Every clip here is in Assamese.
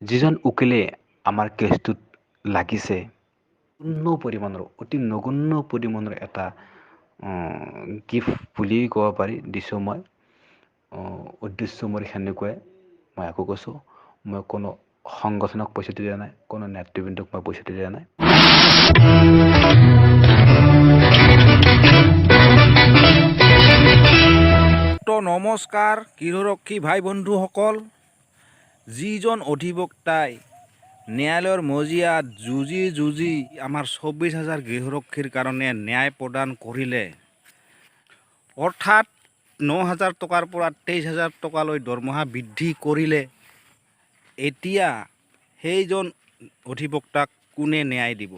যিজন উকিলে আমাৰ কেছটোত লাগিছে, নগণ্য পৰিমাণৰ, অতি নগণ্য পৰিমাণৰ এটা গিফ্ট বুলিয়েই ক'ব পাৰি, দিছোঁ মই। উদ্দেশ্য মোৰ সেনেকুৱাই। মই আকৌ কৈছোঁ, মই কোনো সংগঠনক পইচাটো দিয়া নাই, কোনো নেতৃবৃন্দক মই পইচাটো দিয়া নাই। তো নমস্কাৰ গৃহৰক্ষী ভাই বন্ধুসকল। যিজন অধিবক্তাই ন্যায়ালয়ৰ মজিয়াত যুঁজি যুঁজি আমাৰ 24,000 গৃহৰক্ষীৰ কাৰণে ন্যায় প্ৰদান কৰিলে, অৰ্থাৎ 9,000 টকাৰ পৰা 23,000 টকালৈ দৰমহা বৃদ্ধি কৰিলে, এতিয়া সেইজন অধিবক্তাক কোনে ন্যায় দিব?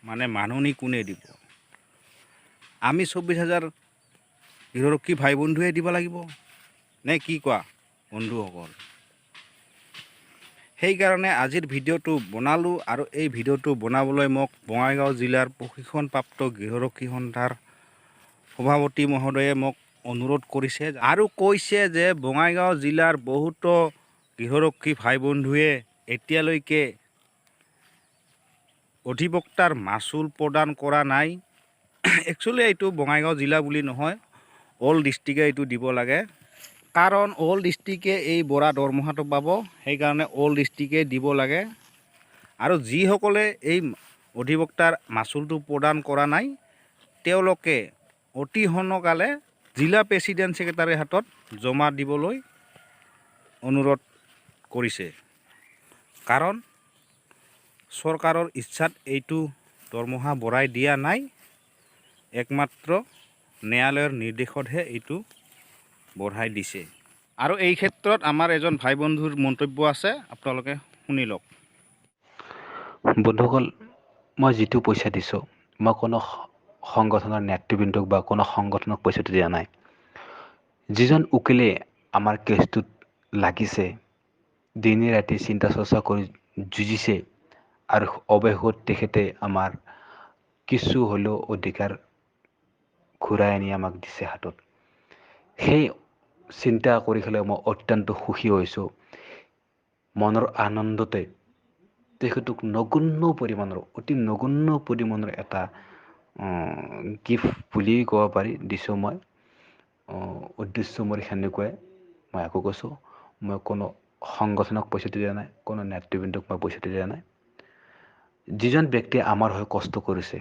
মানে মাননি কোনে দিব? আমি 24,000 গৃহৰক্ষী ভাই বন্ধুৱে দিব লাগিব নে কি কোৱা বন্ধুসকল? সেইকাৰণে আজিৰ ভিডিঅ'টো বনালোঁ আৰু এই ভিডিঅ'টো বনাবলৈ মোক বঙাইগাঁও জিলাৰ প্ৰশিক্ষণপ্ৰাপ্ত গৃহৰক্ষী সন্থাৰ সভাপতি মহোদয়ে মোক অনুৰোধ কৰিছে আৰু কৈছে যে বঙাইগাঁও জিলাৰ বহুতো গৃহৰক্ষী ভাই বন্ধুৱে এতিয়ালৈকে অধিবক্তাৰ মাচুল প্ৰদান কৰা নাই। একচুৱেলি এইটো বঙাইগাঁও জিলা বুলি নহয়, অল ডিষ্ট্ৰিক্টে এইটো দিব লাগে। কাৰণ অল ডিষ্ট্ৰিক্টে এই বঢ়া দৰমহাটো পাব, সেইকাৰণে অল ডিষ্ট্ৰিক্টে দিব লাগে। আৰু যিসকলে এই অধিবক্তাৰ মাচুলটো প্ৰদান কৰা নাই, তেওঁলোকে অতি সোনকালে জিলা প্ৰেচিডেণ্ট ছেক্ৰেটাৰীৰ হাতত জমা দিবলৈ অনুৰোধ কৰিছে। কাৰণ চৰকাৰৰ ইচ্ছাত এইটো দৰমহা বঢ়াই দিয়া নাই, একমাত্ৰ ন্যায়ালয়ৰ নিৰ্দেশতহে এইটো বঢ়াই দিছে। আৰু এই ক্ষেত্ৰত আমাৰ এজন ভাই বন্ধুৰ মন্তব্য আছে, আপোনালোকে শুনি লওক। বন্ধুসকল, মই যিটো পইচা দিছোঁ, মই কোনো সংগঠনৰ নেতৃবৃন্দক বা কোনো সংগঠনক পইচাটো দিয়া নাই। যিজন উকিলে আমাৰ কেছটোত লাগিছে, দিনে ৰাতি চিন্তা চৰ্চা কৰি যুঁজিছে আৰু অৱশেষত তেখেতে আমাৰ কিছু হ'লেও অধিকাৰ ঘূৰাই আনি আমাক দিছে হাতত, সেই চিন্তা কৰি পেলাই মই অত্যন্ত সুখী হৈছোঁ। মনৰ আনন্দতে তেখেতক নগণ্য পৰিমাণৰ, অতি নগণ্য পৰিমাণৰ এটা গিফ্ট বুলিয়েই ক'ব পাৰি, দিছোঁ মই। উদ্দেশ্য মোৰ সেনেকুৱাই। মই আকৌ কৈছোঁ, মই কোনো সংগঠনক পইচাটো দিয়া নাই, কোনো নেতৃবৃন্দক মই পইচাটো দিয়া নাই। যিজন ব্যক্তিয়ে আমাৰ হৈ কষ্ট কৰিছে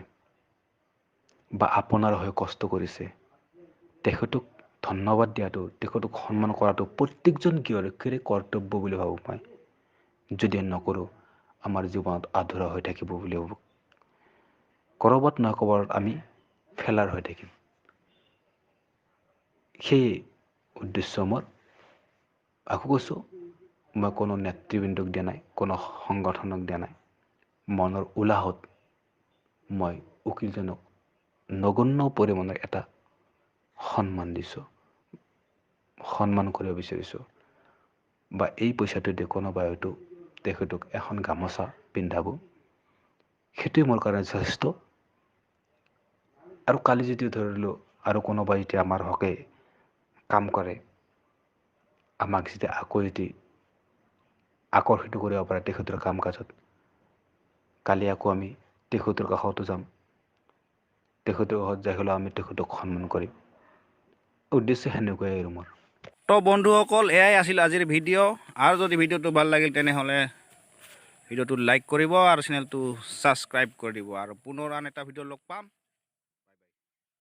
বা আপোনাৰ হৈ কষ্ট কৰিছে, তেখেতক ধন্যবাদ দিয়াটো, তেখেতক সন্মান কৰাটো প্ৰত্যেকজন গৃহৰক্ষীৰে কৰ্তব্য বুলি ভাবোঁ মই। যদি নকৰোঁ, আমাৰ জীৱনত আধৰুৱা হৈ থাকিব বুলি ভাবোঁ। ক'ৰবাত নহয় ক'ৰবাত আমি ফেলাৰ হৈ থাকিম। সেই উদ্দেশ্য মোৰ। আকৌ কৈছোঁ, মই কোনো নেতৃবৃন্দক দিয়া নাই, কোনো সংগঠনক দিয়া নাই। মনৰ উলাহত মই উকিলজনক নগণ্য পৰিমাণৰ এটা সন্মান দিছোঁ, সন্মান কৰিব বিচাৰিছোঁ বা এই পইচাটো দি কোনোবাই হয়তো তেখেতক এখন গামোচা পিন্ধাব, সেইটোৱে মোৰ কাৰণে যথেষ্ট। আৰু কালি যদি ধৰিলোঁ আৰু কোনোবাই যদি আমাৰ হকে কাম কৰে, আমাক যেতিয়া আকৌ যদি আকৰ্ষিত কৰিব পাৰে তেখেতৰ কাম কাজত, কালি আকৌ আমি তেখেতৰ কাষতো যাম। তেখেতৰ কাষত যাই হ'লেও আমি তেখেতক সন্মান কৰিম। উদ্দেশ্য সেনেকুৱাই আৰু মোৰ। তো বন্ধুসকল, এয়াই আছিল আজিৰ ভিডিঅ'। আৰু যদি ভিডিঅ'টো ভাল লাগিল, তেনেহ'লে ভিডিঅ'টো লাইক কৰিব আৰু চেনেলটো ছাবস্ক্ৰাইব কৰি দিব। আৰু পুনৰ আন এটা ভিডিঅ' লগ পাম।